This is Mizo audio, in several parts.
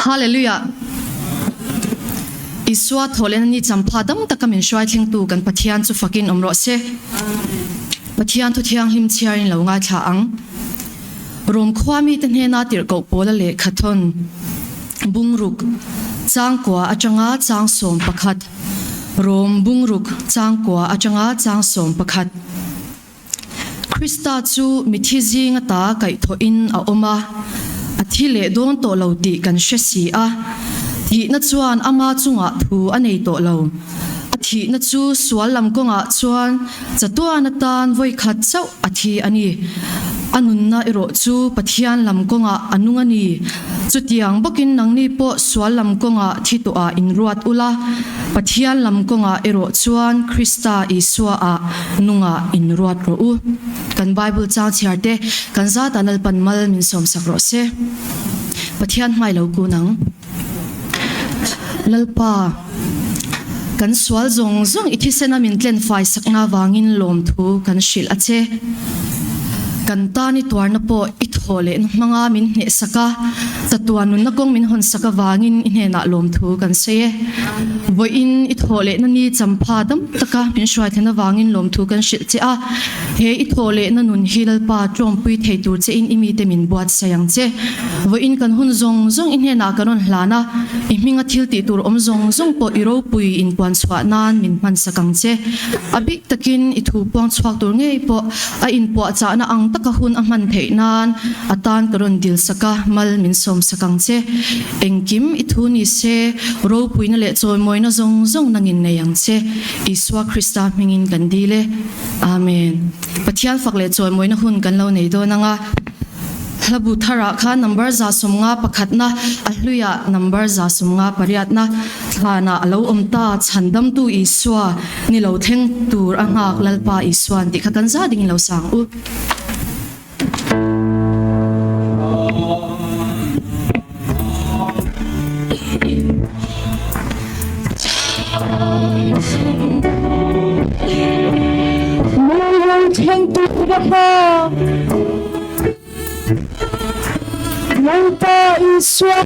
Hallelujah! Isua thawhlehna ni champha dam taka min hruai thlengtu kan Pathian chu fakin awm rawh se. Pathian thu thianghlim chhiarin lo ngaithla ang. Rom khua mite hnena tirhkoh pawla lehkha thawn bungruk changkua atanga chang 11. Rom bungruk changkua atanga chang 11. Krista chu mithi zing ata kaihthawhin a awm a, a thi leh dawn tawh lo tih kan hre si a. Thihna chuan ama chungah thu a nei tawh lo. A thihna chu sual lam kawngah chuan chatuan atan vawi khat chauh a thi a ni. A nunna erawh chu Pathian lam kawngah a nung a ni. Chutiang bawkin nangni pawh sual lam kawngah thi tawhah inruat ula, Pathian lam kawngah erawh chuan Krista Isuaah Nungah in ruat rawh u. Kan Bible chang chhiar te kan zat ah Lalpan mal min sawm sak rawh se. Pathian hmai lo kun ang. Lalpa, kan sual zawng zawng i thisen a min tlen fai sakna vangin lawmthu kan hrilh a che. Kan tan i tuarna pawh i thaw lehna hmanga min hneh sak a, chatuan nunna kawng min hawn sak avangin i hnenah lawmthu kan sawi e. Vawiin i thawh lehna ni champha dam taka min hruai thlen avangin lawmthu kan hrilh che a, he i thawh lehna nun hi Lalpa tlawmpui thei tur chein i mite min buatsaih ang che. Vawiin kan hun zawng zawng i hnenah kan rawn hlan a, i hminga thil tih tur awm zawng zawng pawh i ropui inpuan chhuah nan min hmansak ang che. A bik takin i thu puang chhuak tur ngei pawh a inpuahchahna ang taka hun a hman theih nan a tan ka rawn dil sak a, mal min sawm sak ang che. Engkim i thu ni se, ropuina leh chawimawina zawng zawng nangin nei ang che. Isua Krista hmingin kan dil e. Amen. Pathian fak leh chawimawina hun kan lo nei dawn ang a. Hlabu tharah khan number 51na, a hluiah number 58na thlanah a lo awm ta, Chhandamtu Isua ni lo thleng tur a nghak Lalpa Isuan tih kha kan za dingin lo sang u. Lalpa Isua.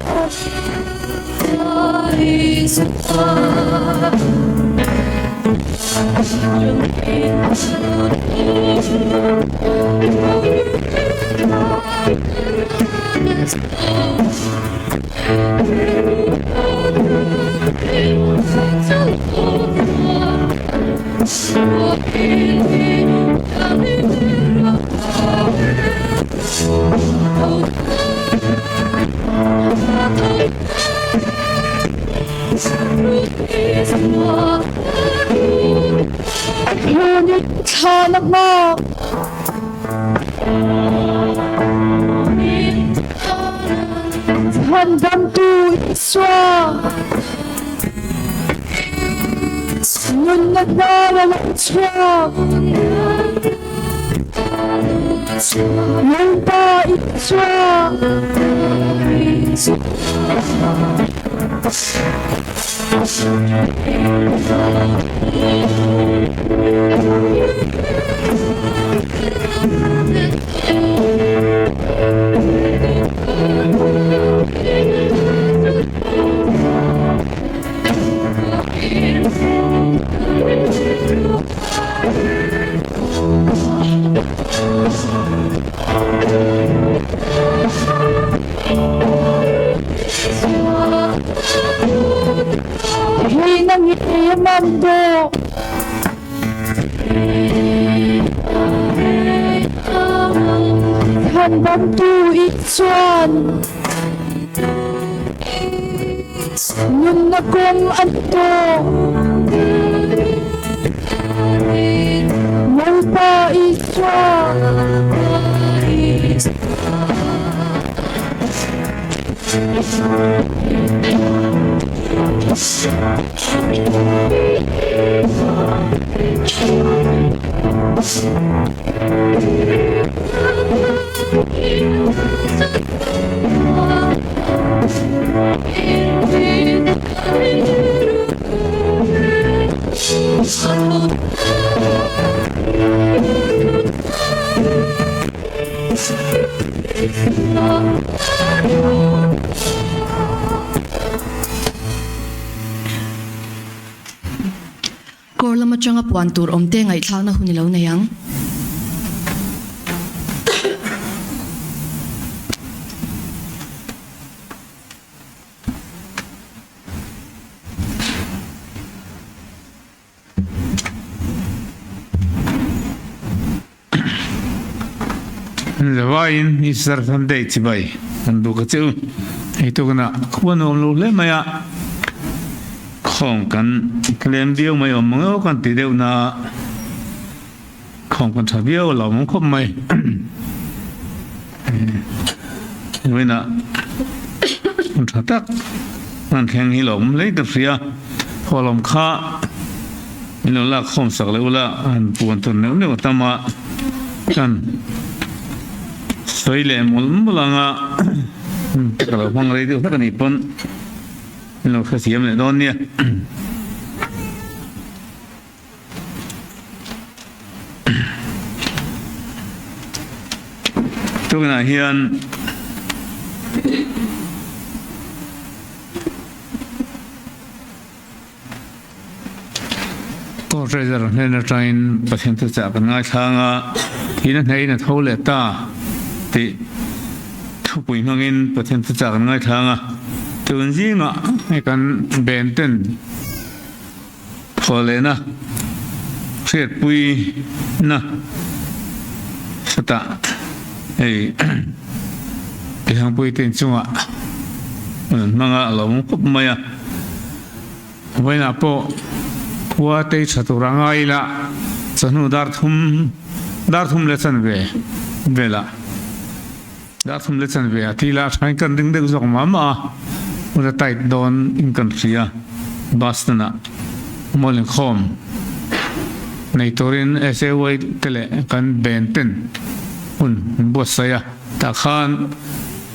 Chhandamtu Isua nunna hnar a lo chhuak. Lalpa Isua. Hei nang i man do. Chhandamtu i chuan nunna kawng an tawh. Lalpa Isua. Kawr lam atanga puan tur awmte ngaihthlakna hun i lo nei ang. Zavaiin Easter Sunday chibai kan buk a che u. Hei tukna khua nuam lo hle mai a, khawng kan tlem viau mai awm mang emaw kan ti deuh na a, khawng kan tha viau a lo awm khawp mai. Vawiinah hun tha tak hman thleng hi lo awm hle ka hria, thawhlawm kha Min lo lak khawm sak leh ula, han puan tur neuh neuh tam a, kan sawi leh mawlh mawlh ang a, ka lo hmang rei deuh hlek a nih pawn min lo hrethiam leh dawn nia. Tukinah hian. Court Treasurer hnen atangin Pathian thuchah kan ngaithlang a, thihna hneihin a tho leh ta tih thupui hmangin Pathian thuchah kan ngaithlang a. Tun zingah hei kan ben ten thaw lehna hriatpuina chutah hei Tihangpui te inchungah an hmang a, a lo awm khawp mai a. Vawiinah pawh khua tei tha tur a ngai ila, chawhnu dar thum dar thum leh chanve velah dar thum leh chanve a ti la a thain kan ring deuh zawk mah mah a, hun a tight dawn in kan hria bus stand ah mall inkhawm nei turin SAY te leh kan ben ten hun an buatsaih a. Tah khan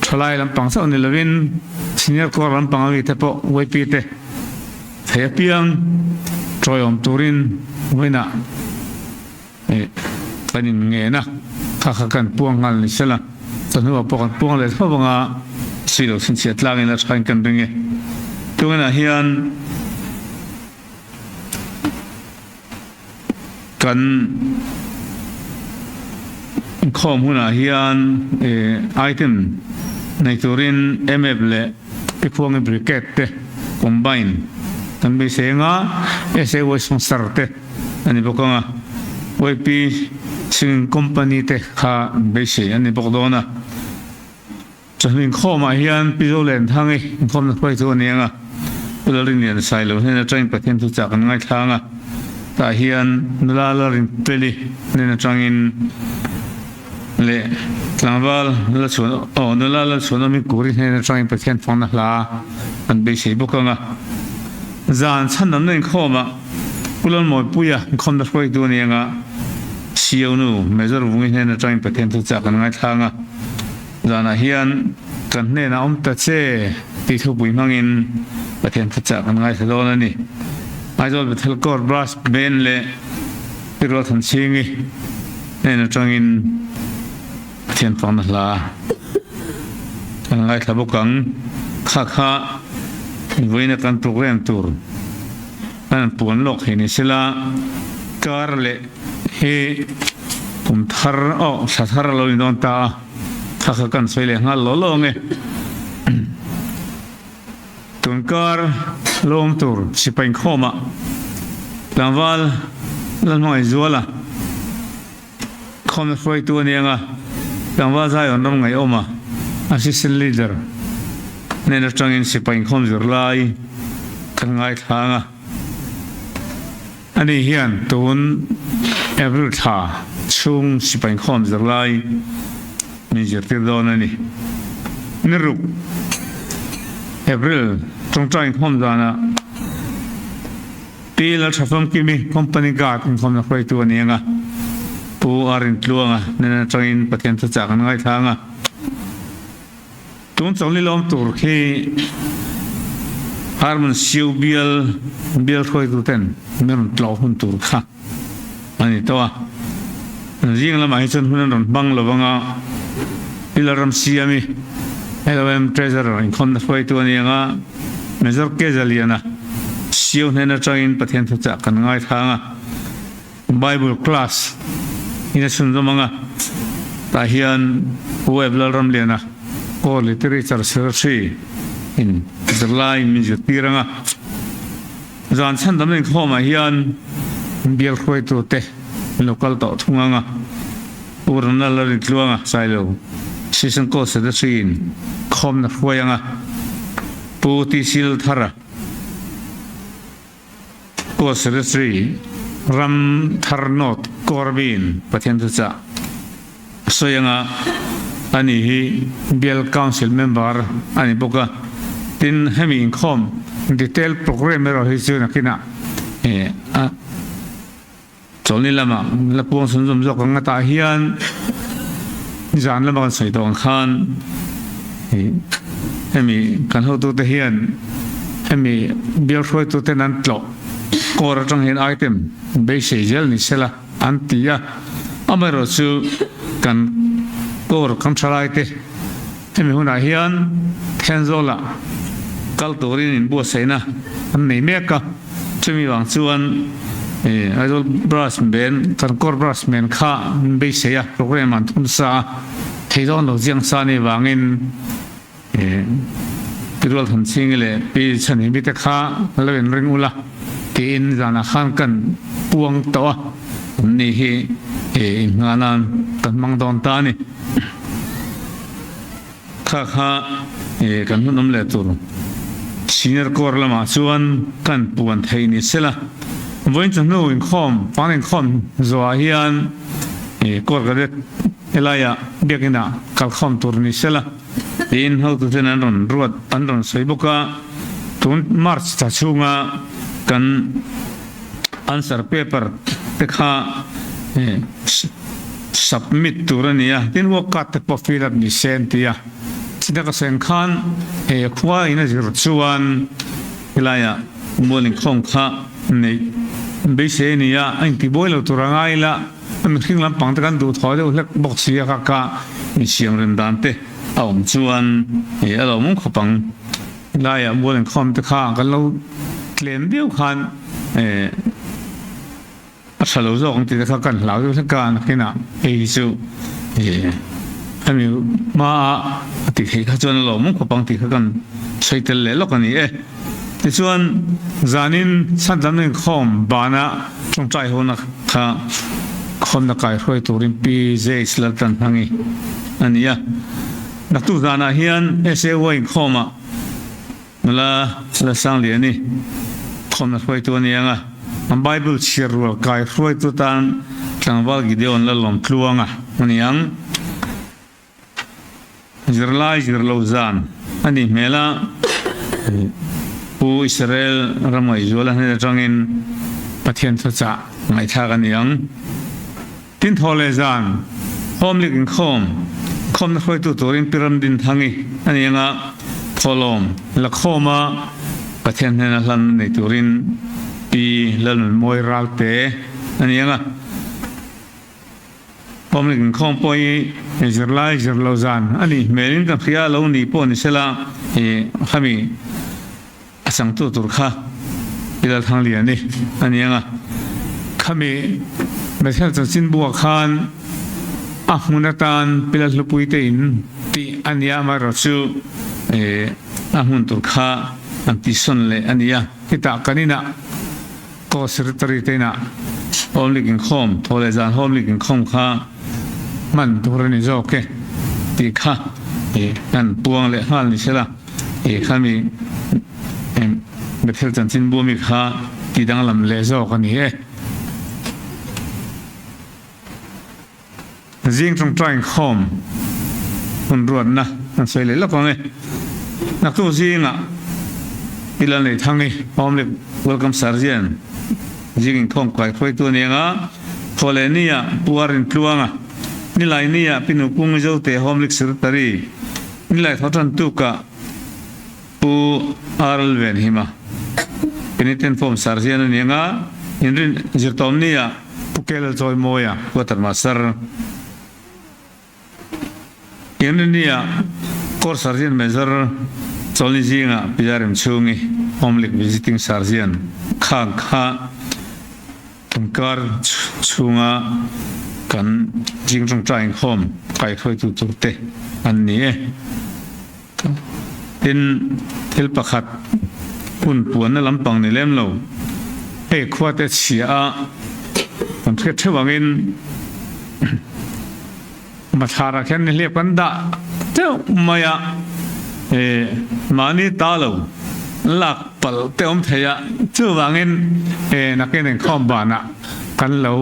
thalai lampang chauh ni lovin senior corps lampang ami te pawh YP te thei apiang tawiawm turin vawiinah kan in ngen a, kha kha kan puang nghal ni sela, chawhnuah pawh kan puang leh tho anga si lo chhinchhiah tlangin a thain kan ring e. Tunginah hian Kan inkhawm hunah hian item nei turin map leh Pikhuangi Brigade te combine kan beisei anga SAY sponsor te a ni bawk anga YP Singing Company te kha beisei a ni bawk dawn a. Chawhnu inkhawmah hian Pi Zolenthang-i inkhawmna hruaitu a ni ang a, Pu Lalrinlian Sailo hnen atangin Pathian thuchah kan ngaithlang a, tah hian nula Lalrinpeli hnen atangin leh tlangval Lalchhuan aw nula Lalchhuanawmi Kuri hnen atangin Pathian fangna hla kan beisei bawk ang a. Zan chhandamna inkhawmah Pu Lalmawipuia inkhawmna hruaitu a ni ang a, Siaunu Major Vungi hnen atangin Pathian thuchah kan ngaithlang a. Zanah hian kan hnenah awm ta che tih thupui hmangin Pathian thuchah kan ngaithla dawn a ni. Aizawl Bethel Court Brass Band leh Pi Rualthanchhingi hnen atangin Pathian fakna hla kan ngaithla bawk ang. Kha kha vawiina kan program tur kan puan lawk hi ni sela kar leh Hi kum thar aw thla thar a lo ni dawn ta a, thla kha kan sawi leh nghal law law ang e. Tunkar lo awm tur sipai inkhawmah tlangval Lalhmangaih Zuala khawmna hruaitu a ni ang a, tlangval Zion ram ngaihawma Assistant Leader hnen atangin sipai inkhawm zirlai kan ngaithla ang a. Ani hian tun April thla chhung sipai inkhawm zirlai min zirtir dawn a ni. Ni ruk April tawngtai inkhawm danah Pi Lalthafamkimi Company Guard inkhawmna hruaitu a ni ang a, Pu Arin Tluanga nen atangin Pathian thuchah kan ngaithla ang a. Tun chawlni lawm tur khi Harmon Siu bial bial hruaitu ten min rawn tlawh hun tur kha a ni tawh a. Zing lamah hi chuan hun an rawn hmang lo vang a, Pilar ram siami LOM Treasurer inkhawmna hruaitu a ni ang a, Major Kezaliana. Sio hnen atangin Pathian thuchah kan ngaithlang a, Bible class in a chhunzawm ang a, tah hian Web Lalramliana Core Literature Secretary in zirlai min zirtir ang a, zan chhandamna inkhawmah hian bial hruaitute an lo kal tawh thung ang a, Pu Ronald Lalrintluanga Sailo Session Court Secretary in khawmna hruai ang a, Pu TC Lalthara Court Secretary Ram Thar North Corbin Pathian thuchah a sawi ang a, ani hi Bial Council member a ni bawk a, tin hemi inkhawm detail programme erawh hi chu nakinah a Chawlhni lamah la puang chhun zawm zawk ang atah hian nizan lama kan sawi tawh ang khan hemi kan hotute hian hemi bial hruaituten an tlawh kawr atang hian item beisei zel ni sela an ti a, amaherawhchu kan kawr kan thalaite hemi hunah hian Thenzawl-ah kal turin inbuatsaihna an nei mek a, chumi vang chuan Aizawl Brass Band, kan Corps Brass Band kha an beisei a, programme an thun sa a, thei dawn lo chiang sa anih vangin Pi Rualthanchhingi leh Pi Chhanhimi te kha lo inring ula tiin zanah khan kan puang tawh a, anni hi inngah nan kan hmang dawn ta a ni. Kha kha kan hun awm leh tur Senior Corps lamah chuan kan puan theih ni sela, vawiin chu hnu inkhawm, fang inkhawm zawhah hian Corps Cadet helaiah biakinah kalkhawm tur ni sela tiin hotuten an rawn ruat an rawn sawi bawk a, tun March thla chhunga kan answer paper te kha submit tur a ni a, tin work card te pawh fill up ni se an ti a, china ka seng khan he khua in a zir chuan helaiah mual inkhawm kha neih beisei a ni a, a intibuai lo tur a ngai ila a mihring lampang te kan duhthawh deuh hlek bawk si a kha ka insiam rem dan te a awm chuan a lo awm khawp ang. Helaiah mual inkhawm te kha kan lo tlem viau khan a tha lo zawk ang tih te kha kan hlau deuh hlek a, nakinah hei hi chu hemi hmaa a tih theih kha chuan a lawmawm khawp ang tih kha kan sawi tel leh lawk a ni e. Tichuan zanin chhandamna inkhawm bana tawngtai hona kha khawmna kaihruai turin Pi Jace Laltanhmangi a ni a. Naktuk zanah hian SAY inkhawmah nula Lalsangliani khawmna hruaitu a ni ang a, an Bible chhiar rual kai hruaitu tan tlangval Gideon Lalawmtluanga a ni ang. Zirlai zir lo zan a nih hmel a, Pu Israel Ramngaihzuala hnen atangin Pathian thuchah ngaihthlak a ni ang. Tin thaw leh zan, Home League inkhawm, khawmna hruaitu turin Pi Ramdinthangi a ni anga thawhlawm la khawma Pathian hnena hlan nei turin Pi Lalnunmawi Ralte a ni anga Home League inkhawm pawh hi zirlai zir lo zan a nih hmelin ka hria lo ni pawh ni sela khami A changtu tur kha Pi Lalthangliani a ni ang a, khami Bethel chanchinbuah khan a hmun atan Pi Lalhlupui te in tih a nia, amaherawhchu a hmun tur kha an tihsawn leh a ni a, hetah kan inah Court Secretary te inah Home League inkhawm, thaw leh zan Home League inkhawm kha hman tur a ni zawk e tih kha kan puang leh nghal ni sela. I khami Bethel chanchinbu ami kha ti danglam leh zawk a ni e. Zing tawngtai inkhawm hun ruatna kan sawi leh lawk ang e. Naktuk zingah i Lalneithangi Home League Welcome Sergeant zing inkhawm kai hruaitu a ni ang a, Thawhlehnia Pu Arintluanga, Nilainia Pi Nupung Zote Home League Secretary, Nilai tho tan tukah Pu RL Venhima Penitent Form Sergeant a ni ang a, inrin zirtawmnia Pu KL Chawimawia Quarter Master, inrinnia Corps Sergeant Major. Chawlni zinga Pijarem chhungi Home League Visiting Surgeon khang kha Tunkar chhunga kan zing tawngtai inkhawm kaihruaitu turte an ni e. Tin, thil pakhat hun puanna lampang ni lem lo, hei khuate chhia a kan hriat theuh angin Mathlarah khian nihliap kan dah teuh mai a, mahni ta lo lak palh te awm thei a, chuvangin nakin inkhawm banah kan lo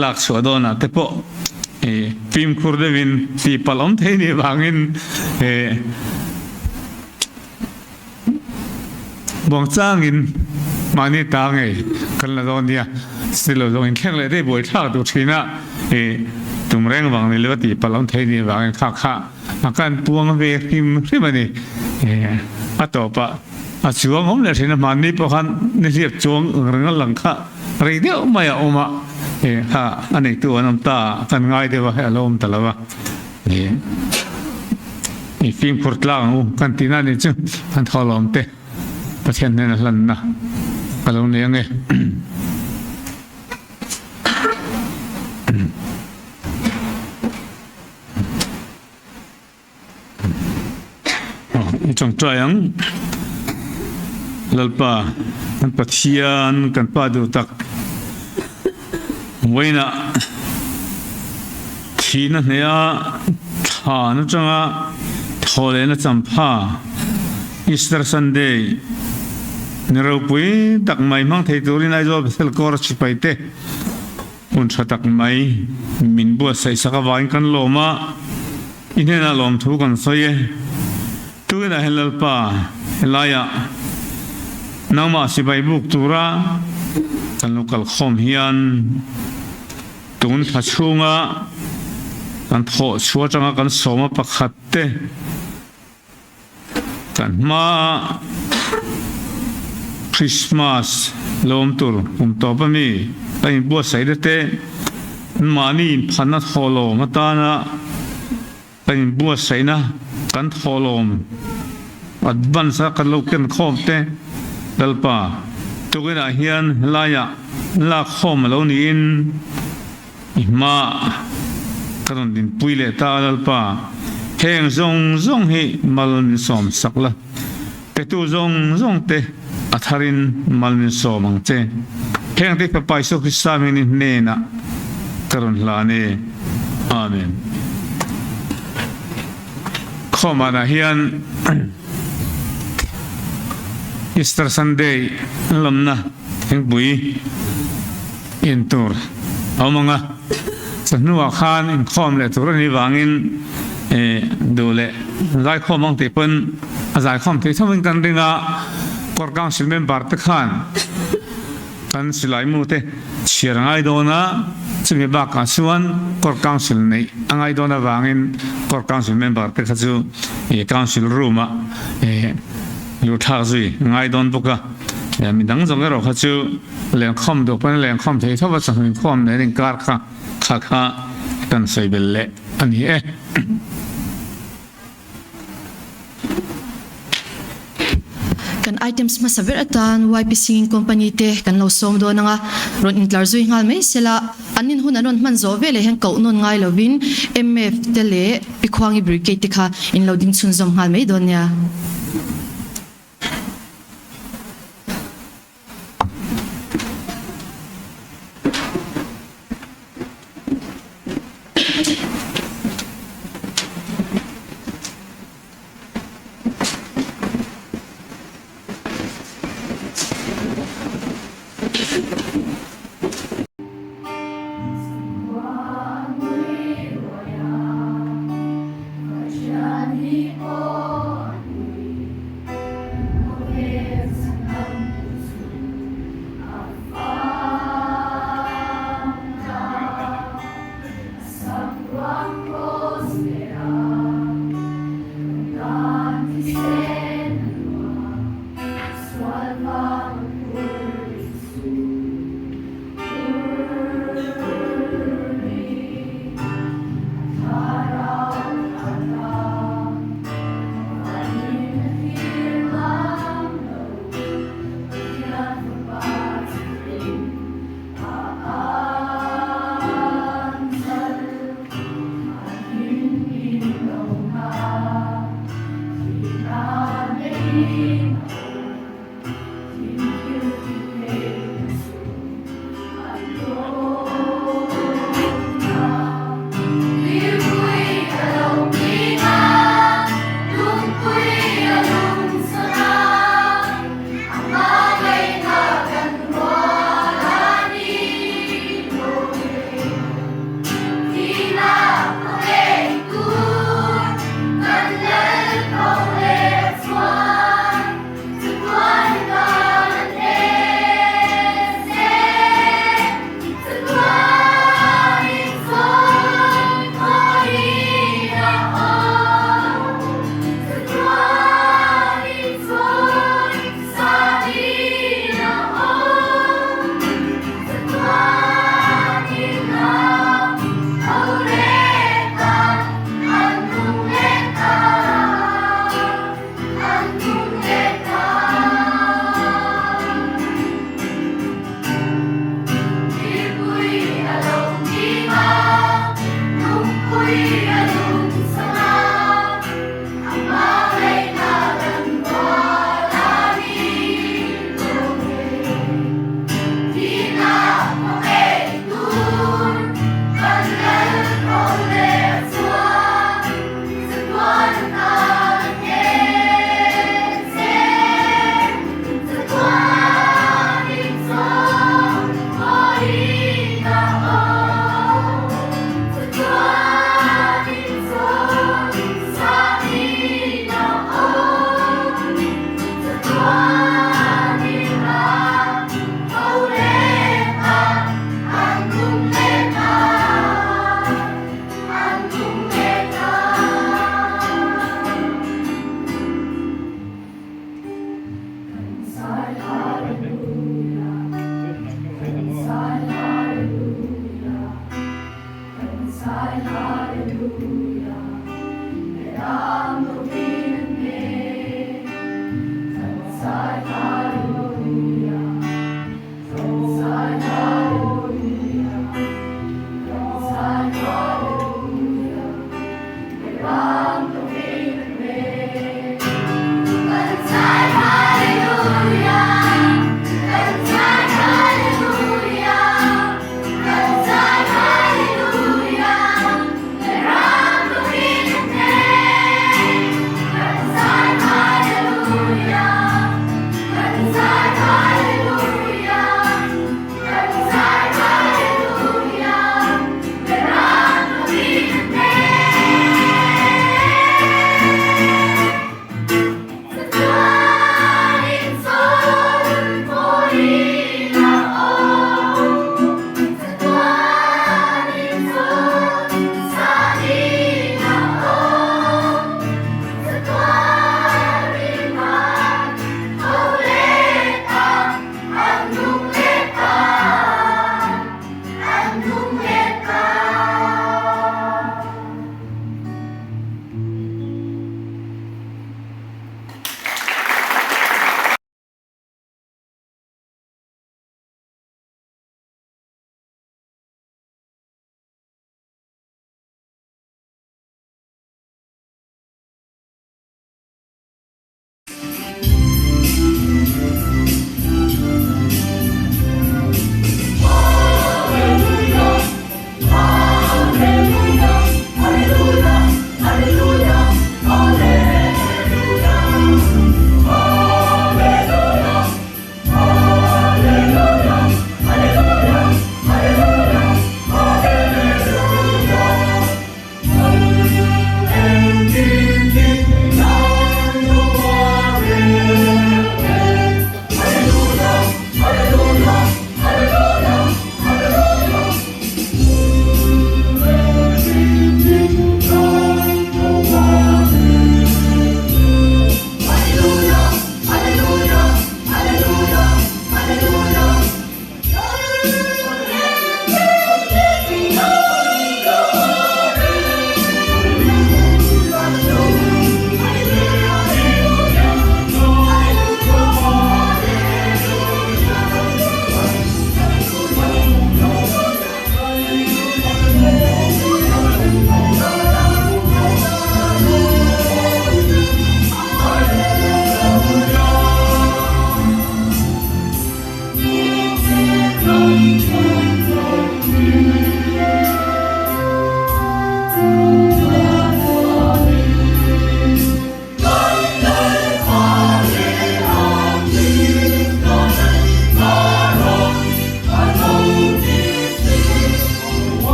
lak chhuah dawnah te pawh fimkhur deuhin tih palh awm thei nih vangin Buangchangin mahni ta ngei kan la dawn nia, chutilo zawng inthleng leh daih buai thlak duh thin a, i tum reng vang ni lo tih palh awm thei nih vangin kha kha a kan puang ve hrim hrim a ni. A tawpah a chuang awm leh thin a, hmanni pawh khan nihliap chuang reng a lang kha rei deuh mai a awm a, kha a neitu an awm ta kan ngai deuh a, hei a lo awm ta lo a. I fimkhur tlak ang u kan tihna a nih chu kan thaw lawm te Pathian hnena hlanna ka lo nei ange. I tawngtai ang Lalpa kan Pathian kan Pa duh tak Vawiinah thihna hneha thlan atanga thawhlehna champha Easter Sunday ni ropui tak mai hmang thei turin Aizawl Bethel Chorus sipaite hun tha tak mai min buatsaih sak avangin kan lawm a, i hnenah lawmthu kan sawi e. Tukinah hian Lalpa helaiah nangmah sipai buk tura kan lo kal khawm hian tun thla chhunga kan thawh chhuah atanga kan sawma pakhat te kan hmaa Christmas lawm tur kum tawp ami kan inbuatsaih te te mahni inphanna thawhlawm atana Kan inbuatsaihna kan thawhlawm advance a kan lo ken khawm te Lalpa tukinah hian helaiah lak khawm a lo niin i hma ka rawn dinpui leh ta a Lalpa heng zawng zawng hi mal min sawm sak la petu zawng zawng te a tharin mal min sawm ang che heng te Fapa Isua Krista hmingin i hnenah ka rawn hlan e. Amen. Khawmanah hian Easter Sunday lawmna thingpui in tur a awm ang a, chawhnuah khan inkhawm leh tur a nih vangin duh leh zaikhawm ang tih pawn a zaikhawm thei thovin kan ring a, Core Council member te khan Kan silaimu te chhiar a ngai dawn a, chumi bakah chuan Core Council neih a ngai dawn avangin Core Council member te kha chu Council room ah luhthlak zui a ngai dawn bawk a. Midang zawng erawh kha chu lenkhawm duh pawn a lenkhawm thei tho a, chawhnu inkhawm nen inkar kha kha kha kan sawi belh leh a ni e. Kan items hmasa ber atan YP Singing Company te kan lo sawm dawn ang a, rawn intlar zui nghal mai sela, an in hun an rawn hman zawh veleh hian koh nawn ngai lovin MF te leh Pi Khuangi Brigade te kha in lo ding chhunzawm nghal mai dawn nia.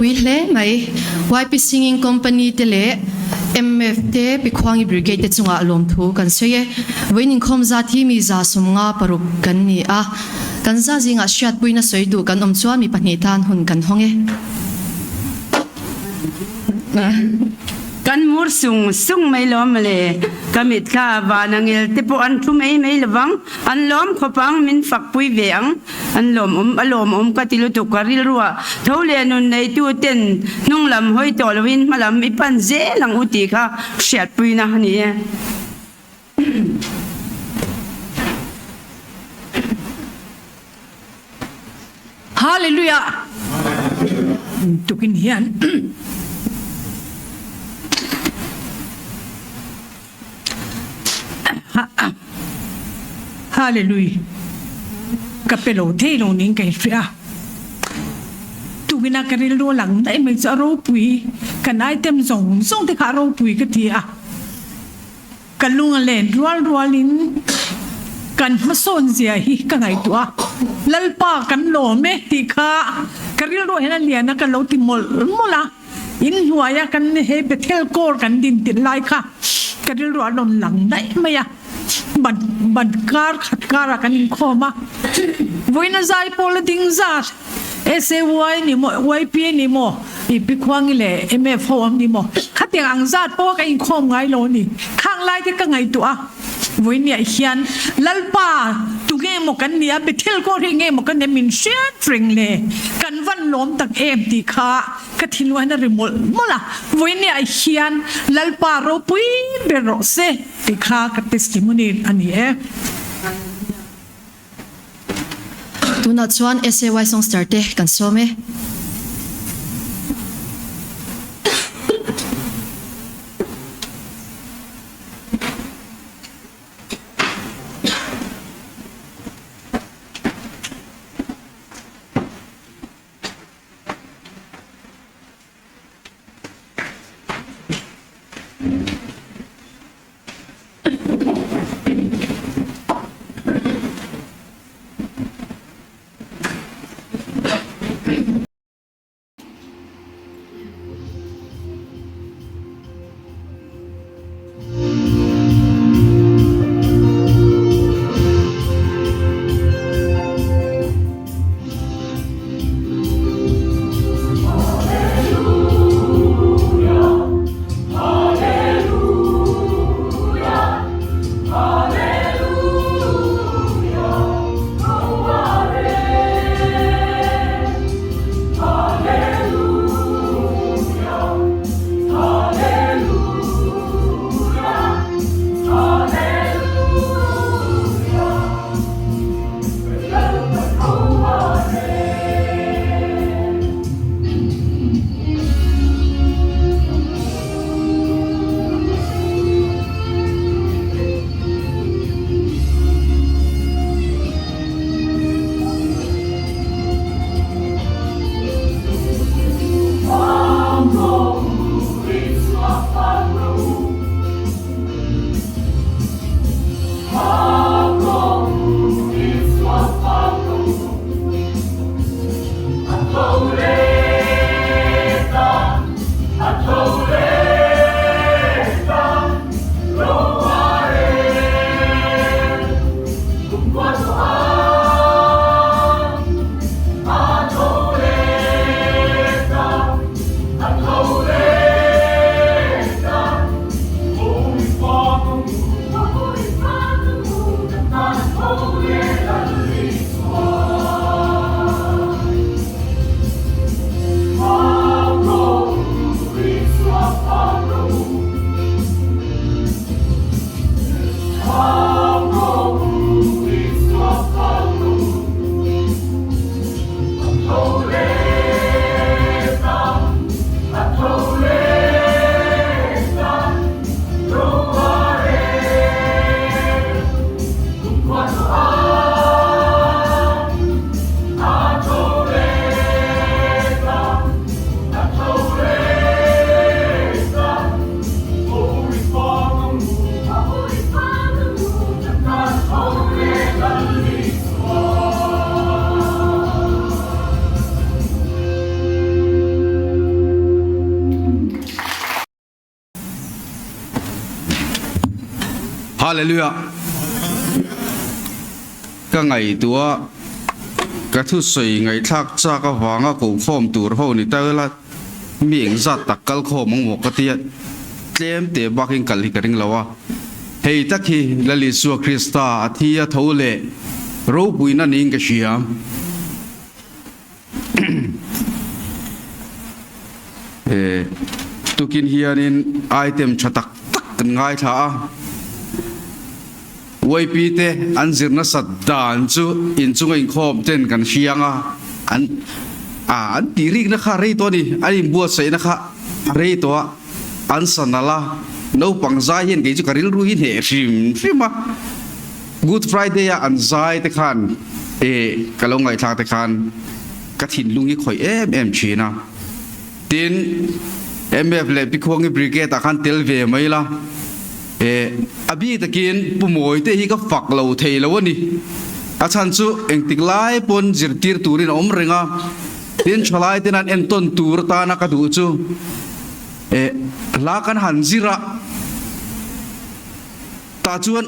Ropui hle mai. YP Singing Company te leh MF te Pikhuangi Brigade te chungah lawmthu kan sawi e. Vawiin inkhawm zat hi mi 56 kan ni a. Kan za zingah hriatpuina sawi duh kan awm chuan mi pahnih tan hun kan hawng e. Kan mur sung sung mai lawm mawle. Ka mit kha van a ngel te pawh an thu mai mai lovang. An lawm khawp ang, min fak pui ve ang. An lawmawm, a lawmawm ka ti lutuk ka rilru a. Tho leh nun neitu ten hnung lam hawi tawh lovin hma lam i pan zel ang u tih kha hriatpuina a ni e. Hallelujah! Tukin hian Hallelujah! Ka pe lo thei lo niin ka inhria a. Tukina ka rilru a lang daih mai chu a ropui, kan item zawng zawng te kha a ropui ka ti a. Ka lung a len rual rualin kan hmasawn zia hi ka ngaihtuah a, Lalpa kan lawm e tih kha ka rilruah hian a lian a, ka lo ti mawlh mawlh a, inhnuaia kan he Bethel Corps kan din tirh lai kha ka rilruah a rawn lang daih mai a, ban ban kar khat karah kan inkhawm a, vawiin a zai pawl a ding zat. SAY ni maw, YPA ni maw, i Pi Khuangi leh MF ho awm ni maw, khatiang ang zat pawh ka inkhawm ngai lo a ni. Khang lai te ka ngaihtuah a, vawinia hian Lalpa tu nge maw kan nia, Bethel kawr hi nge maw kan nia min hriat reng le, kan van lawm tak em tih kha ka thinlung hian a ri mawlh mawlh a, vawinia hian Lalpa ropui ber rawh se tih kha ka testimony a ni e. Tunah chuan SAY Songster te kan sawm e. Hallelujah! Ka ngaihtuah ka thusawi ngaihthlak chak avanga kohkhawm tur ho ni ta ila mi engzat tak kal khawm ang maw ka tia tlem teh bakin kal hi ka ring lo a. Hei tak hi Lal Isua Krista a thi a tho leh ropuina niin ka hria. Tukin hianin item tha tak tak kan ngaithla a. YP te an zir nasat dan chu inchunga inkhawm ten kan hriang a, an an tih rikna kha rei tawh a ni, an inbuatsaihna kha a rei tawh a, an sa nalh a, naupang zai hian kei chu ka rilru hi hneh hrim hrim a, Good Friday a an zai te khan e ka lo ngaihthlak te khan ka thinlung hi khawih em em thin a, tin MF leh Pi Khuangi Brigade ah khan tel ve mai la. E, a bik takin Pu Mawite hi ka fak lo thei lo a ni. A chhan chu engtik lai pawn zirtir turin a awm reng a, tin thalai ten an entawn tur atana ka duh chu e, hla kan han zir a, tah chuan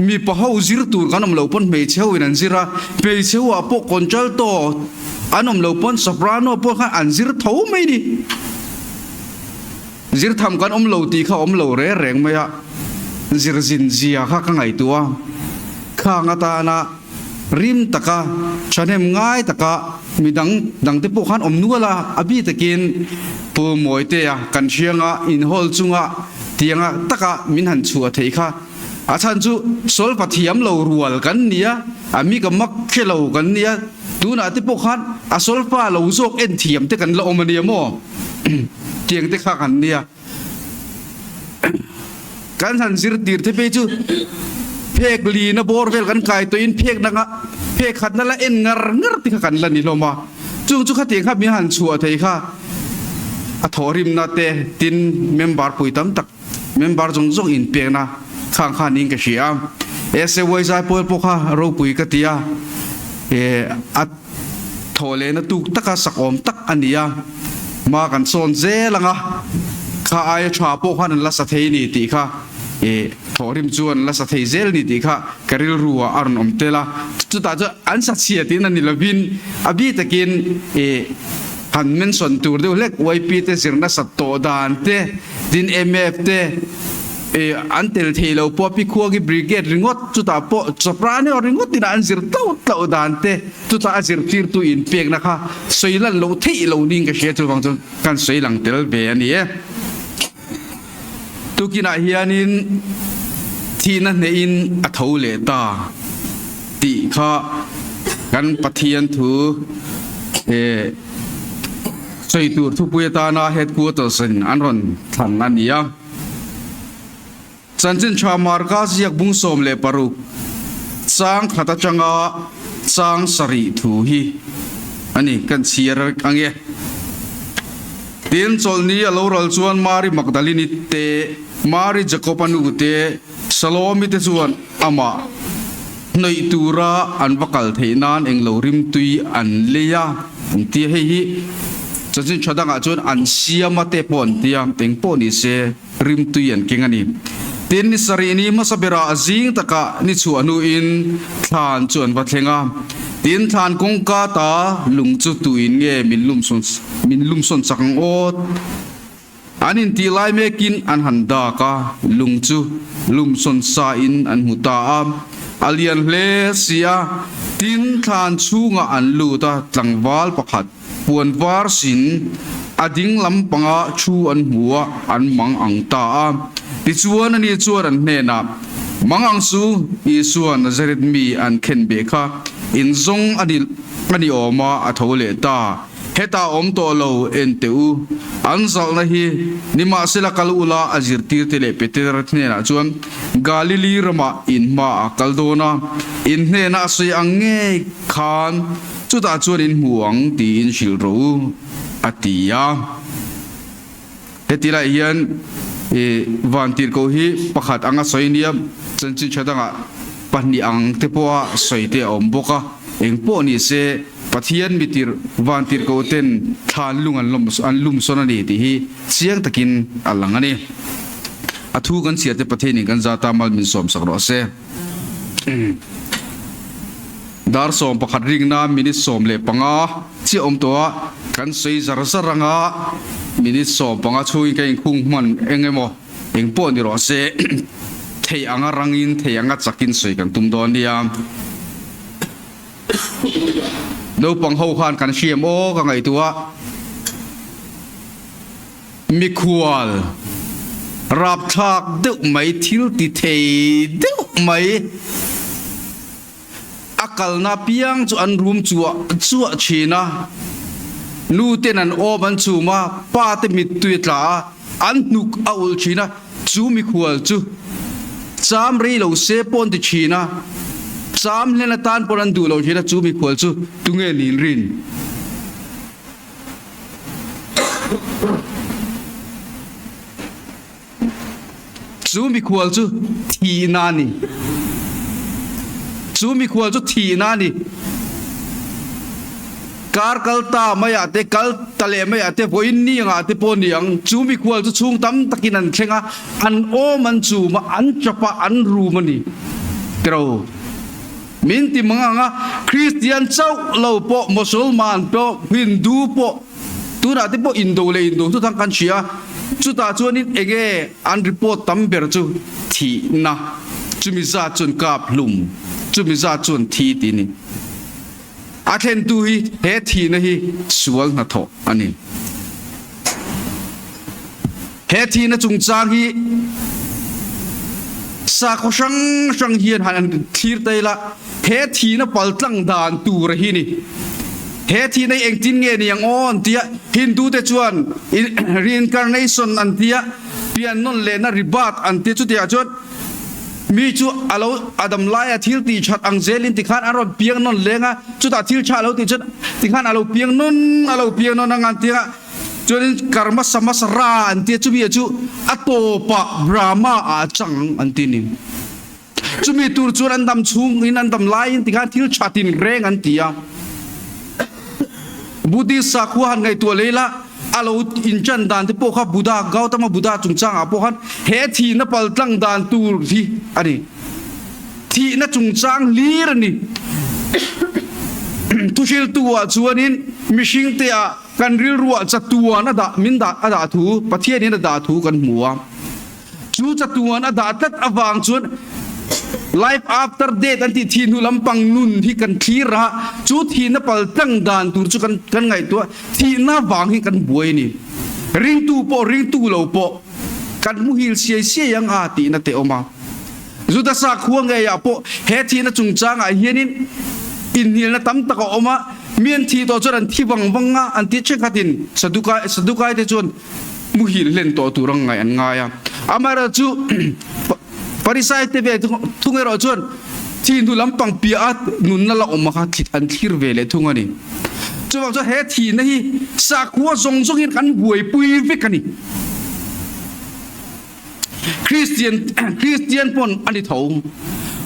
mipa ho zir tur kan awm lo pawn hmeichhe ho in an zir a, hmeichhe ho ah pawh contralto an awm lo pawn soprano pawh khan an zir tho mai ni. Zir tham kan awm lo tih kha awm lo reng reng mai a, zir zin zia kha ka ngaihtuah a, khang atana rim taka thahnem ngai taka midang dangte pawh khan awm nual a, a bi takin Pu Mawitea kan hrianga inhawl chunga tianga taka min han chhuah theih kha a chhan chu solfa thiam lo rual kan ni a, a mi ka mak hre lo kan ni a, tunah te pawh khan a solfa lo zawk en thiam te kan la awm a nia maw? Tiang te kha kan nia. Kan han zirtir te phei chu phek lina bawr vel kan kai tawhin phek danga phek khatna la en ngar ngar te kha kan la ni hlawm a. Chung chu khatiang kha min han chhuah thei kha a thawhrimna te tin member pui tam tak member zawng zawng inpekna khang kha niin ka hria a. SAY zaipawl pawh kha ropui ka ti a, a Thaw lehna tuk taka sakawm tak a ni a, hma kan sawn zel ang a, kha aia tha pawh khan an la sa thei ni tih kha i thawhrim chuan an la sa thei zel ni tih kha ka rilru ah a rawn awm tel a, chutah chuan an sa chhia tiin a ni lovin a bi takin i han mention tur deuh hlek YP te zirna sat tawh dan te tin MF te E, an tel thei lo pawh Pi Khuangi Brigade ringawt, chutah pawh Soprano ringawt ina an zir tlo tlo dan te, chutah a zirtirtu inpekna kha sawi lan loh theih lo niin ka hria, chuvang chuan kan sawi lang tel ve a ni e. Tukinah hianin thihna hnehin a tho leh ta tih kha kan Pathian thu e, sawi tur thupui atana Headquarters in an rawn thlan a ni a. Chanchin tha Marka ziak bung 16 chang khat atanga chang sarih thu hi a ni kan chhiar ang e. Tin, chawlhni a lo ral chuan Mari Magdalini te, Mari Jakob-a nu te, Salomi te chuan amah hnawih tura an va kal theih nan englo rimtui an lei a, an ti a. Hei hi chanchin tha dangah chuan an siam a te pawh an ti a, eng pawh ni se rimtui an keng a ni. Tin, ni sarih ni hmasa berah zing takah ni chhuah hnuin thlan chu an va thleng a. Tin, thlan kawngka ta lung chu tuin nge min lumsawn min lumsawn chak ang awt? An intih lai mekin an han dak a, lung chu lumsawn sa in an hmu ta a, a lian hle si a, tin thlan chhungah an lut a, tlangval pakhat puan var sin a ding lampanga thu an hmu a, an mang ang ta a. Tichuan ani chuan an hnenah, Mang ang su, Isua Nazareth mi an khen beh kha in zawng a ni awm a, a tho leh ta. Hetah awm tawh lo en teh u. An zalhna hi nimahsela kal ula a zirtirte leh Peter hnenah chuan Galili ramah in hmaah kal dawn a, in hnenah a sawi ang ngei khan chutah chuan in hmu ang tiin hrilh rawh u, a ti a. Heti lai hian i vantirhkoh hi pakhat anga sawi nia, chanchin tha dangah pahnih ang te pawha sawi te a awm bawk a. Eng pawh ni se, Pathian mitirh vantirhkoh ten thlan lung an lum sawn a ni tih hi chiang takin a lang a ni. A thu kan chhiar te Pathianin kan zata mal min sawm sak rawh se. Dar 11 ringna minute 15 chiah awm tawh a, kan sawi zar zar anga minute 15 chhungin ka inkhung hman eng emaw eng pawh ni rawh se thei anga rangin thei anga chakin sawi kan tum dawn nia. Naupang ho khan kan hriam aw ka ngaihtuah. Mikhual rapthlak deuh mai thil ti thei deuh mai a kalna piang chu an rum chuah chuah thin a, nu ten an awm an chum a, pa te mittui a tla a, an hnuk a ulh thin a, chu mikhual chu cham rei lo se pawh an ti thin a, cham hlen atan pawn an duh lo thin a, chu mikhual chu tunge niin rin? Chu mikhual chu thihna a ni. Chu mikhual chu thihna a ni. Kar kal ta maiah te, kal ta leh maiah te, vawiin ni angah te pawh a ni ang. Chu mikhual chu chhung tam takin an thleng a, an awm an chum a, an chap a, an rum a ni. Tiro. Min ti mang ang a, Kristian chauh lo pawh, Mosolman pawh, Hindu pawh, tunah te pawh Indo leh Indo chu thang kan hria a, chutah chuanin enge an report tam ber chu thihna, chumi zat chuan kap hlum, chumi zat chuan thi tih a ni. A thlentu hi he thihna hi sual hnathawh a ni. He thihna chungchang hi sakhaw hrang hrang hian han an thlir ta ila, he thihna paltlang dan tur a hi ni. He thihna hi engtin nge ni ang aw an ti a, Hindu te chuan reincarnation an ti a, pian nawn lehna rebirth an ti a, chutiangah chuan mi chu a lo a dam laia thil tih that ang zelin tikhan an rawn piang nawn leng a, chutah thil tha a lo tih chuan tikhan a lo piang nawn a lo piang nawn ang an ti a. Chuanin Karma Samasara an tia chumi chu a tawpah Brahma ah a chang an ti ni. Chumi tur chuan an dam chhungin an dam laiin tikhan thil tha tinreng an ti a. Buddhist sakhua han ngaihtuah leh ila a lo inchan dan te pawh kha Buddha, Gautama Buddha chungchangah pawh khan he thihna paltlang dan tur hi a ni. Thihna chungchang hlir a ni. Thuhriltu ah chuanin mihringte ah Kan rilruah chatuan a dah, min dah, a dah thu, Pathianin a dah thu kan hmu a. Chu chatuan a dah tlat avang chuan life after death an tih thih hnu lampang nun hi kan thlir a, chu thihna pal tlang dan tur chu kan kan ngaihtuah, thihna vang hi kan buai a ni. Ringtu pawh ringtu lo pawh kan muhil siai siai ang a tihna te awm a. Judasa khua ngeiah pawh he thihna chungchangah hianin inhnialna tam tak a awm a, mi an thih tawh chuan an thi vang vang a, an ti thenkhatin Sadukai Sadukaite chuan muhil hlen tawh tur ang ngaih an ngai a. Amaherawhchu Pharisaite ve thung erawh chuan thih hnu lampang piah a nunna la awm kha an thlir ve leh thung a ni. Chuvang chuan he thihna hi sakhua zawng zawngin kan buaipui vek a ni. Kristian Kristian pawn a ni tho.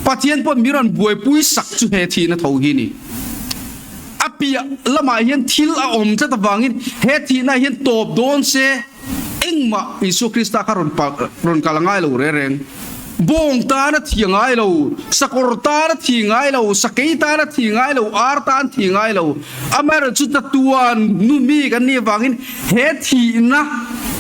Pathian pawn mi rawn buaipui sak chu he thihna tho hi a ni. A piah lamah hian thil a awm tlat avangin he thihna hian tawp dawn se engmah Isua Krista kha rawn rawn kal a ngai lo reng reng. Bawng tan a thi ngai lo, sakawr tan a thi ngai lo, sakei tan a thi ngai lo, ar tan thi ngai lo. Amaherawhchu chatuan nu mi kan nih avangin He thihna,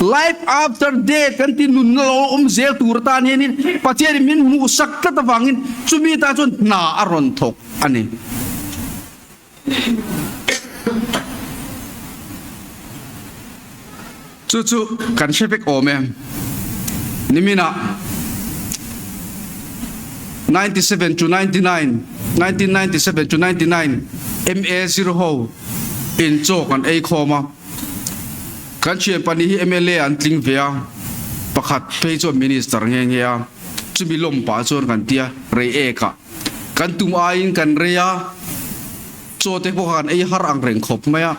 life after death, kan ti nunna lo awm zel tur atan hianin Pathianin min hmuhsak tlat avangin chumi tan chuan hna a rawn thawk a ni. Chu chu kan hre vek awm e. Niminah 97 to 99, 1997 to 99 MA zir ho in chaw kan ei khawm a, kan thian pahnih hi mla an tling ve a, pakhat phei chuan minister nghe nghe a, chumi lawm pah chuan kan tia rei ek ah kan tum aiin kan rei a, chaw te pawh kha kan ei har ang reng khawp mai a,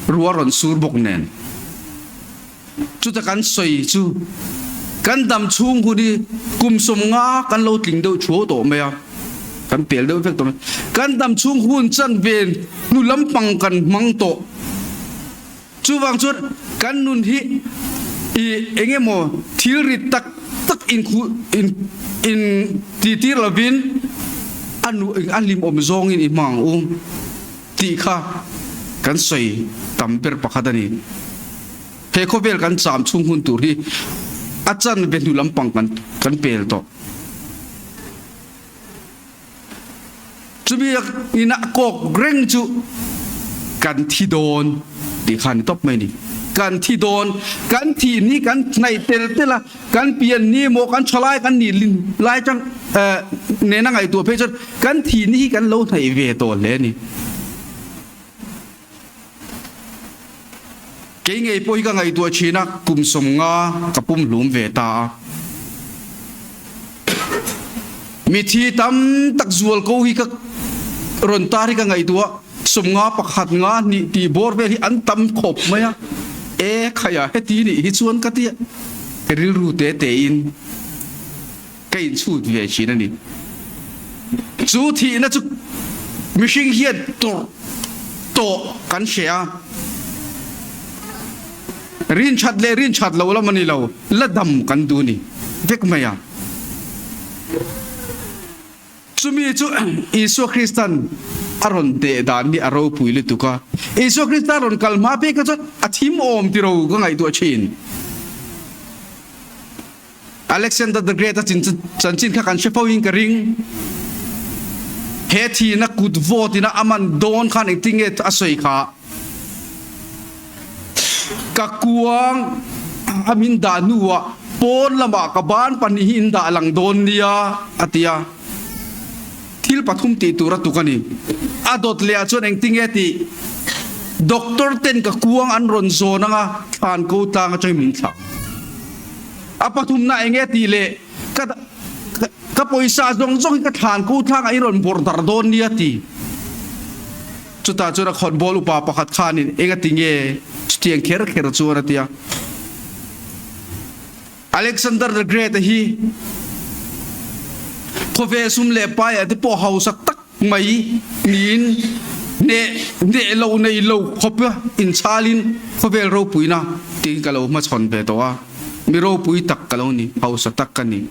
ruah rawn sur bawk nen. Chuta kan sawi chu kan dam chhung hun hi kum 50 kan lo tling deuh thuau tawh mai a, kan pel deuh vek tawh mai. Kan dam chhung hun chanve hnu lampang kan hmang tawh. Chuvang chuan kan nun hi I eng emaw thil rit tak tak in in in tihtir lovin a nu a hlimawm zawngin i hmang ang u tih kha kan sawi tam ber pakhat a ni. He khawvel kan cham chhung hun tur hi a chanve hnu lampang kan kan pel tawh. Chumi ina kawk reng chu kan thi dawn tih kha a ni tawp mai a ni. Kan thi dawn, kan thih ni kan hnaih tel tel a, kan pian ni maw kan tha lai kan nih lai chang nena ngaihtuah phei chuan kan thih ni hi kan lo hnaih ve tawh hle a ni. Kei ngei pawh hi ka ngaihtuah thin a, kum 50 ka pumhlum ve ta a. Mithi tam tak zual ko hi ka rawn tar hi ka ngaihtuah, 50, 1, 2 tih bawr vel hi an tam khawp mai a. E khaia heti nih hi chuan ka tia ka rilru te tein ka inchhut ve thin a ni. Chu thihna chu mihring hian tawrh tawh kan hre a, rin that leh rin that loh lam a ni lo, la dam kan duh ni vek mai a. Chumi chu Isua Kristan a rawn deh dan hi a ropui lutuk a, Isua Krista rawn kal hma pek kha chuan a thim awm tiro ka ngaihtuah thin. Alexander the Great a chanchin kha kan hre fo in ka ring. He thihna kut vote ina a man dawn khan engtin nge a sawi kha? Ka kuang a min dah hnuah pawn lamah ka ban pahnih hi in dah lang dawn nia a ti a. Thil pathum tih tur a tuk a ni. A dawt leh ah chuan engtin nge tih? Doctor ten ka kuang an rawn zawn anga thlan ko tlang atangin min thlah. A pathumna eng nge tih leh ka ka pawisa zawng zawng hi ka thlan ko thlangah i rawn bawrh darh dawn nia ti. Chutah chuan a khawnbawl upa pakhat khanin eng a ti nge chutiang kher kher chuan a ti a. Alexander the Great-a hi khawvel sum leh paiah te pawh hausak tak mai niin hneh hneh lo nei lo khawp inchalin khawvel ropuina tiin ka lo hmachhawn ve tawh a, mi ropui tak ka lo ni, hausa tak ka ni.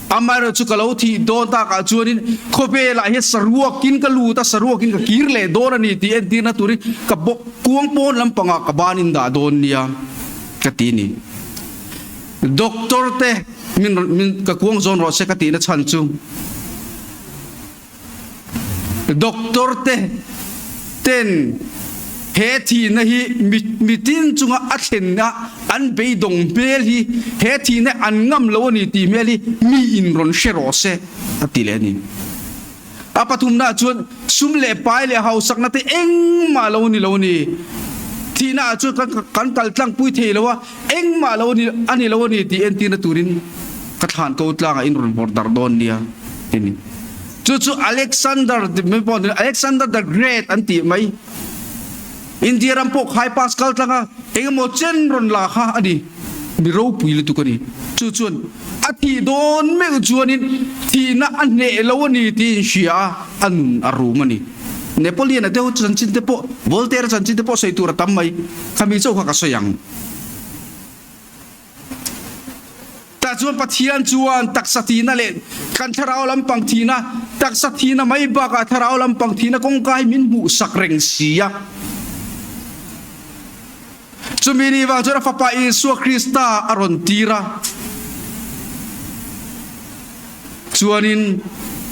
Amaherawh chu ka lo thih dawn takah chuanin khawvelah hian saruakin ka lut a, saruakin ka kir leh dawn a ni tih entirna turin ka bawk kuang pawn lampangah ka banin dah dawn nia ka ti ni. Doctor te min min ka kuang zawn rawh se ka tihna chhan chu Doctor te ten he thihna hi mi mitin chunga a thlen a an beidawng hmel hi he thihna an ngam lo a ni tih hmel hi mi in rawn hre rawh se a ti leh a ni. A pathumna chuan sum leh pai leh hausakna te engmah lo ni lo a ni. Thihna ah chuan kan kan kal tlangpui thei lo a, engmah lo ni a ni lo a ni tih entirna turin ka thlan ko tlangah in rawn vawrh darh dawn nia ti ni. Chu chu Alexander ti mai pawh Alexander the Great an tih mai. India ram pawh khai pass kal tlang a, engemaw chen rawn la kha a ni. Mi ropui lutuk a ni. Chu chuan a thih dawn meuh chuanin thihna a hneh lo a ni tiin hria a, a nun a rum a ni. Napoleon-a deuh chanchin te pawh, Voltaire-a chanchin te pawh sawi tur a tam mai. Khami chauh kha ka sawi ang. Tah chuan Pathian chuan taksa thihna leh kan thlarau lampang thihna, taksa thihna mai bakah thlarau lampang thihna kawngka hi min hmuhsak reng si a. Chumi ni vang chuan a Fapa Isua Krista a rawn tir a. Chuanin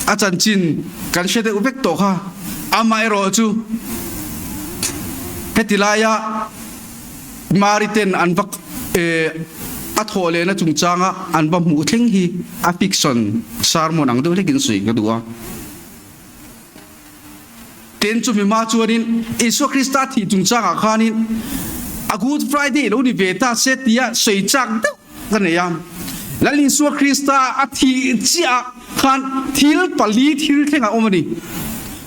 a chanchin kan hre deuh vek tawh kha. Amaherawh chu heti laia Mari ten an va a thawh lehna chungchanga an va hmuh thleng hi a fiction sermon ang deuh hlekin sawi ka duh a. Tin, chumi hma chuanin Isua Krista thih chungchangah khanin a Good Friday lo ni ve ta se tia sawi chak deuh ka nei a. Lal Isua Krista a thih chiah khan thil pali thil thleng a awm a ni.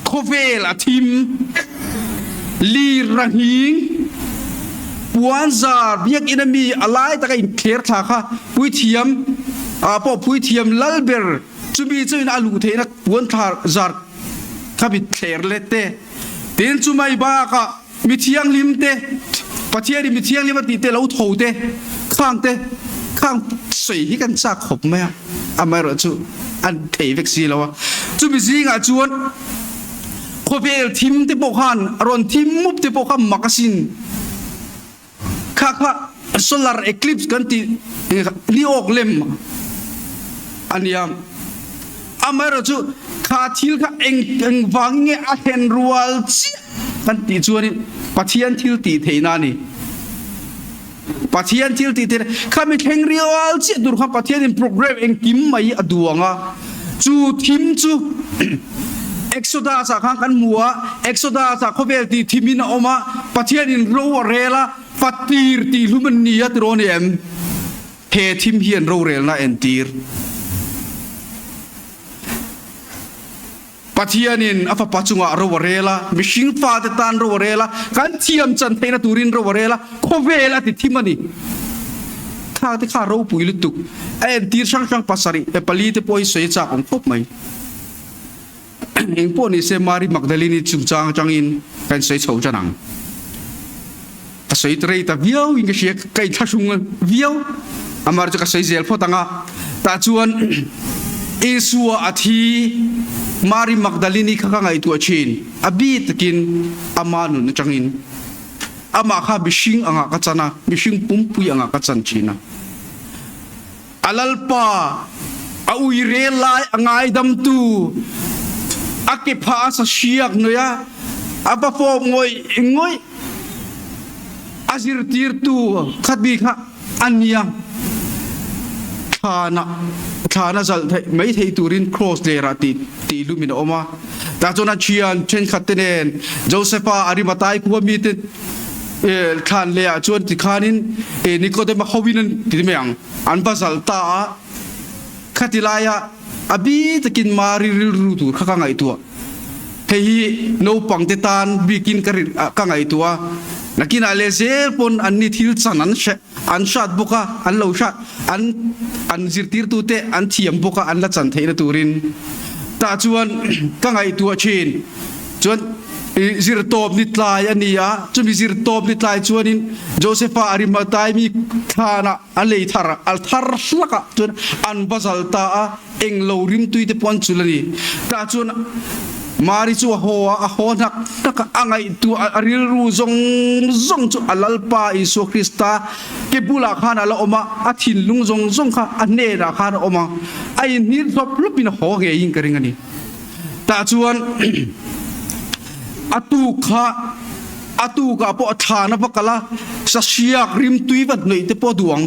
Khawvel a thim, lir a nghing, puanzar biakinn a mi a lai taka inthler thla kha puithiam ah pawh puithiam lal ber chumi chuin a luh theihna puanthlar zar kha mi thler let te. Tin, chumai bakah mi thianghlim te, Pathianin mi thianghlim a tih te lo tho te. Khang te khang sawi hi kan chak khawp mai a, amaherawhchu an thei vek si lo a. Chumi zingah chuan khawvel thim te pawh khan rawn thim mup te pawh kha mak asin. Kha kha solar eclipse kan tih ni awk lem a nia. Amaherawhchu kha thil kha eng eng vangin nge a thlen rual chiah kan tih chuanin Pathian thil tih theihna a ni. Pathian thil tih theihna kha mi thleng rial chiah tur khan Pathianin program engkim mai a duang a. Chu thim chu Exodus ah khan kan hmu a, Exodus ah khawvel tih thimin a awm a, Pathianin ro a rel a, Fatir tih hlum an ni a tiraw ni em? He thim hian rorelna a entir. Pathianin a fapa chungah ro a rel a, mihring fate tan ro a rel a, kan thiam chan theihna turin ro a rel a, khawvel a ti thim a ni. Kha te kha ropui lutuk. A entir hrang hrang pasarih e pali te pawh hi sawi a chak awm khawp mai. Engpawh ni se Mary Magdalene-i chungchang atangin ka insawi chho tan ang. Ka sawi rei ta viau in ka hria, ka inthlahrung viau. Amah chu ka sawi zel phawt ang a. Tah chuan Isua a thi, Mary Magdalene-i kha ka ngaihtuah thin. A bi takin ama nun atangin amah kha mihring angah ka chan a, mihring pumpui angah ka chan thin a. A lalpa, a ui rel lai a ngaidamtu, a kephah a sa siak noi a, a va fawp ngawih ngawih a zirtirtu khat mi kha a nia. Thlan ah thlan a zalh theih mai thei turin cross lerah tih tih lum in a awm a. Tah chuan a thian thenkhat te nen Josepha Arimathai khua mite thlan leh ah chuan tikhanin Nikodema hoin an ti mai ang. An va zalh ta a, khati laia a bi takin Mari rilru tur kha ka ngaihtuah. Hei hi naupangte tan bikin ka ka ngaihtuah a, nakinah leh zel pawn anni thil chan an hre an hrat bawk a, an lo hrat an an zirtirtute an thiam bawk a an la chan theihna turin tah chuan ka ngaihtuah thin. Chuan i zirtawp ni tlai a ni a, chumi zirtawp ni tlai chuanin Josepha Arimathai mi thlanah a lei thar a thar hlakah chuan an va zal ta a, eng lo rimtui te pawh an chul a ni. Tah chuan Mari chu a haw a, a haw hnak hnak a, a ngaihtuah a rilru zawng zawng chu a Lalpa Isua Krista ke bulah khan a la awm a, a thinlung zawng zawng kha a hnenah khan a awm a, a inhnir hlawp hlawpin a haw ngeiin ka ring a ni. Tah chuan a tuk kha a tukah pawh a thlan a va kal a, sahriak rimtui va hnawih te pawh a duh ang.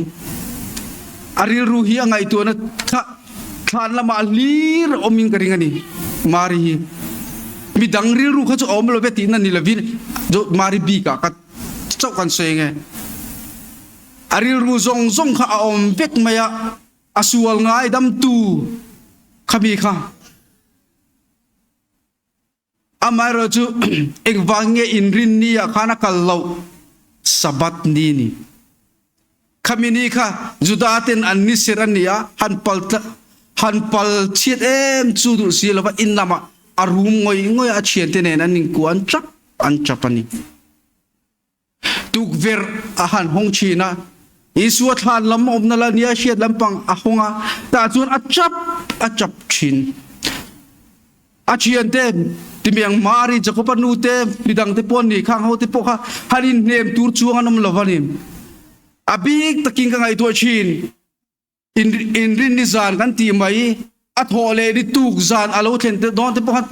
A rilru hi a ngaihtuahna kha thlan lamah hlir a awmin ka ring a ni. Mari hi midang rilru kha chu a awm lo ve tihna ni lovin Mari bikah ka chauh kan sawi ang e. A rilru zawng zawng kha a awm vek mai a. A sual ngaidamtu kha mi kha amaherawhchu engvang nge inrin ni ah khan a kal loh Sabbath ni ni khami ni kha Juda ten an ni ser a ni a han pal han pal chhiat em chu duh si lova in lamah a rum ngawih ngawih a thiante nen an inkuah an chap an chap a ni. Tukverh a han hawng thin a, Isua thlan lam awmna la nia hriat lampang a hawng a, tah chuan a chap a chap thin. A thiante timiang Mari, Jakoba nu te, midang te pawh an ni, khang ho te pawh kha han inhnem tur chuang an awm lo va ni. A bik takin ka ngaihtuah thin. Inrinni zan kan tih mai, a thawh leh ni tuk zan a lo thlen te dawn te pawh khan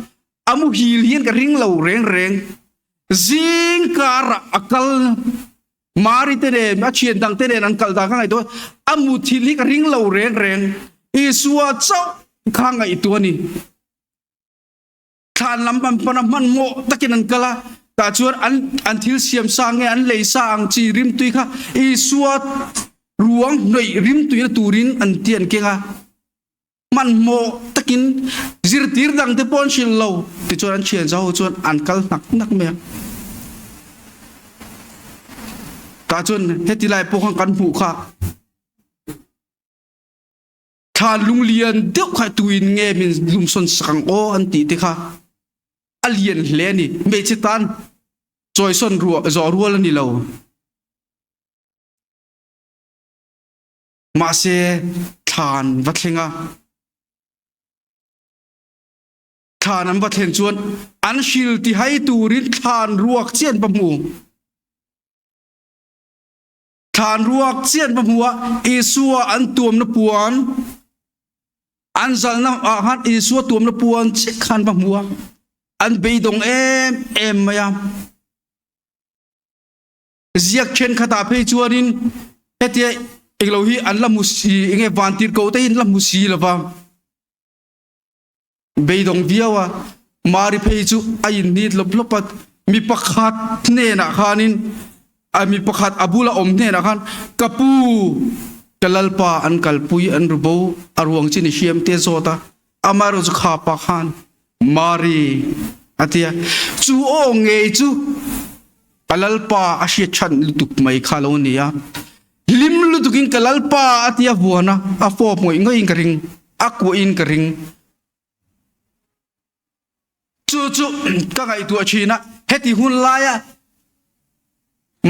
a muhil hian ka ring lo reng reng. Zing karah a kal Mari te nen a thian dang te nen an kal dan ka ngaihtuah a muthilh hi ka ring lo reng reng. Isua chauh kha ngaihtuah a ni. Thlan lam an pan a, hmanhmawh takin an kal a, tah chuan an an thil siam sa nge an lei sa ang chi rimtui kha Isua ruang hnawih rimtuina turin an ti an keng a, hmanhmawh takin zirtir dang te pawh an hrilh lo tichuan an thian zaho chuan an kal hnak hnak mai a. Tah chuan heti lai pawh khan kan hmuh kha. Thlan lunglian deuh kha tuin nge min lumsawn sak ang aw an tih te kha a lian hle a ni. Hmeichhe tan chawisawn ruah zawh rual a ni lo. Mahse thlan va thleng a. Thlan an va thlen chuan an hril ti hai turin thlan ruak chian va hmu. Thlan ruak chian va hmu a, Isua an tuamna puan an zalna ah khan Isua tuamna puan chiah khan va hmu a, an beidawng em em mai a. Ziak thenkhatah phei chuanin hetia englo hi an la hmu si, enge vantirhkoh te hi an la hmu si lova. Beidawng viau a, Mari phei chu a inhnit lawp lawp a, mi pakhat hnenah khanin a mi pakhat a bula awm hnenah khan ka pu ka lalpa an kalpui an ru bo a ruang chin i hriam te zawt a, amaherawh chu kha pa khan Mari a ti a, chu aw ngei chu ka lalpa a hriat chhan lutuk mai kha lo ni a. Hlim lutukin ka Lalpa a ti a vuan a, a fawp ngawih ngawih in ka ring, a kuah in ka ring. Chu chu ka ngaihtuah thin a, heti hun laia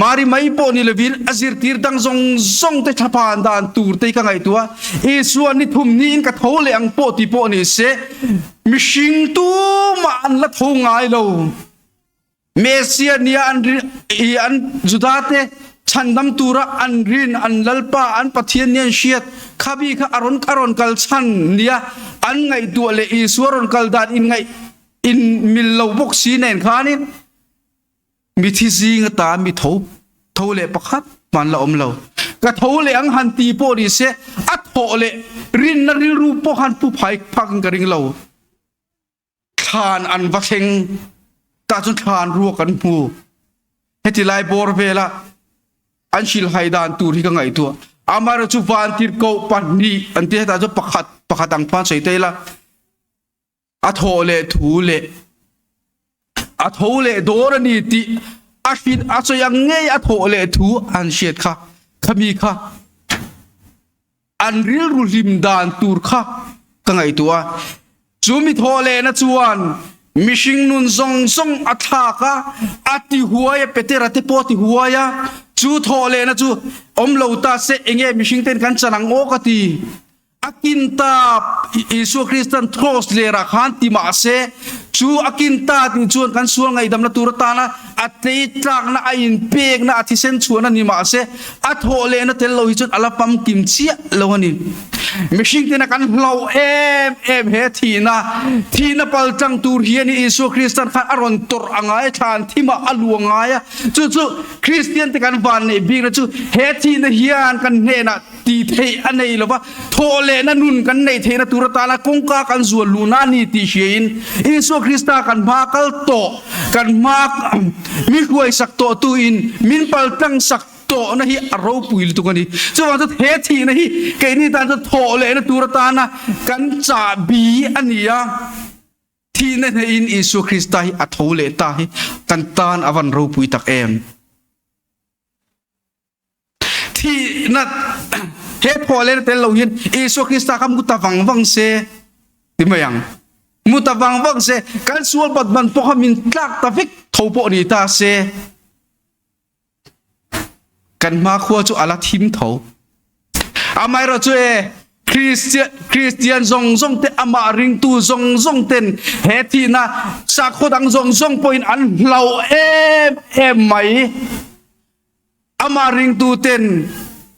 Mari mai pawh ni lovin a zirtir dang zawng zawng te thlaphan dan tur te hi ka ngaihtuah a, Isua ni thum niin ka tho leh ang pawh ti pawh ni se, mihring tumah an la tho ngai lo. Mesia nia an i an Judate chhandam tura an rin an Lalpa an Pathian nia an hriat khabi kha a rawn a rawn kal chhan nia an ngaihtuah leh Isua rawn kal dan in ngaih in mil lo bawk si nen khanin mithi zing ata mi tho tho leh pakhat man la awm lo ka tho leh ang han ti pawh ni se a thawh leh rinna rilru pawh han pu phai phak in ka ring lo. Thlan an va thleng tah cun thlan ruak an hmu. Heti lai bawr vela an hrilhhai dan tur hi ka ngaihtuah. Amaherawhchu chu vantirhkoh pahnih an ti hetah chu pakhat pakhat ang phan sawi ta ila a thawh leh thu leh a tho leh dawr a ni tih a hrilh a sawi ang ngei a thawh leh thu an hriat kha khami kha An rilru hlim dan tur kha ka ngaihtuah a, chu mi thawh lehna chuan mihring nun zawng zawng a thlak a, a ti huai a, Petera te pawh a ti huai a, chu thawh lehna chu awm lo ta se enge mihring ten kan chan ang aw ka ti. A kin ta Isua Kristan cross lerah khan ti mah se, chu a kin ta tih chuan kan sual ngaihdamna tur atana a tlei tlakna a inpekna a thisen chhuahna ni mah se, A thawh lehna tel lo hi chuan a la pamkim chiah lo a ni. Mihring tena kan hlauh em em he thihna, thihna pal tlang tur hian i Isua Kristan khan a rawn tawrh a ngai, thlan thimah a lu a ngai a. Chu chu Kristian te kan van neih bikna chu he thihna hian kan hnenah tih theih a nei lova, thawh lehna nun kan neih theihna tur atana kawngka kan zual luhna a ni tih hriain Isua Krista kan hma kal tawh, kan hma mi hruaisak tawhtu in min pal tlang sak tawhna hi a ropui lutuk a ni. Chuvang chu he thihna hi keini tan chuan thawh lehna tur atana kan chahbi a ni a. Thihna hneihin Isua Krista hi a tho leh ta hi kan tan a van ropui tak em. Thihna he thawh lehna tel lo hian Isua Krista kha mu ta vang vang se ti mai ang. Mu ta vang vang se kan sual bat man pawh kha min tlak ta vek tho pawh ni ta se. Kan hmakhua chu a la thim tho. Amaherawhchu e, Kristian, Kristian zawng zawng te, amah ringtu zawng zawng ten he thihna sakhaw dang zawng zawng pawhin an hlauh em em mai. Amah ringtu ten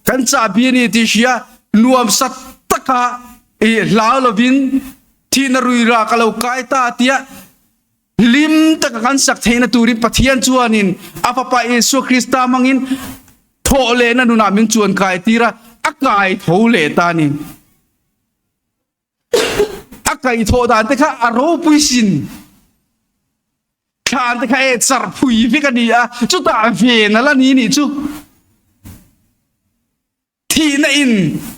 kan chahbi a ni tih hria nuamsa taka i hlau lovin thihna ruira ka lo kai ta tia Hlim taka kan sak theihna turin Pathian chuanin a Fapa Isua Krista hmangin thawh lehna nunah min chuan kai tir a, a kai tho leh ta a ni. A kaihthawh dan te kha a ropui sin. Thlan te kha e char phui vek a ni a, chutah ven a la ni nih chu. Thihna in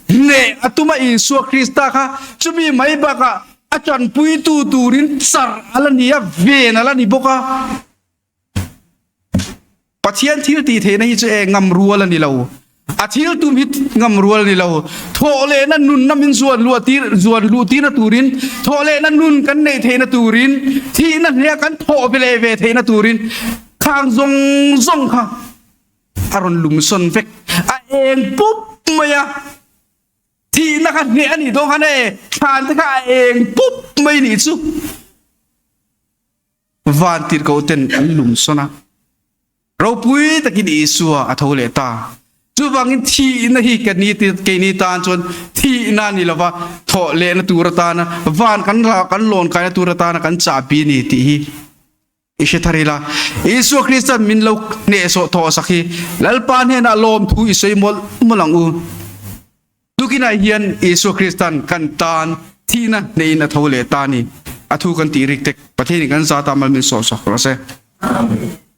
hneh a tum a Isua Krista kha chumi mai bakah a tanpuitu turin char a la ni a, ven a la ni bawk a. Pathian thil tih theihna hi chu e ngam rual a ni lo. A thil tum hi ngam rual a ni lo. Thawhlehna nunna min zuan luah tir, zuan luh tirna turin, thawhlehna nun kan neih theihna turin, thihna hneh a kan thawh ve leh ve theihna turin khang zawng zawng kha a rawn lum sawn vek a eng pup mai a. kha hneh a nih dawn khan e thlan te kha a eng pup mai nih chu. Van tirhkoh ten an lum sawn a. Ropui takin Isua a tho leh ta. Chuvangin thihna hi ka ni keini tan chuan thihna ni lova thawh lehna tur atana van kan kan lawn kaina tur atana kan chahbi a ni tih hi i hre thar ila. Isua Kristan min lo hnehsawh thawh sak hi Lalpa hnenah lawmthu i sawi mawlh mawlh ang u. Tukinah hian Isua Kristan kan tan thihna hneihin a tho leh ta a ni. A thu kan tih rik tek Pathianin kan zata mal min sawhsak rawh se. Amen.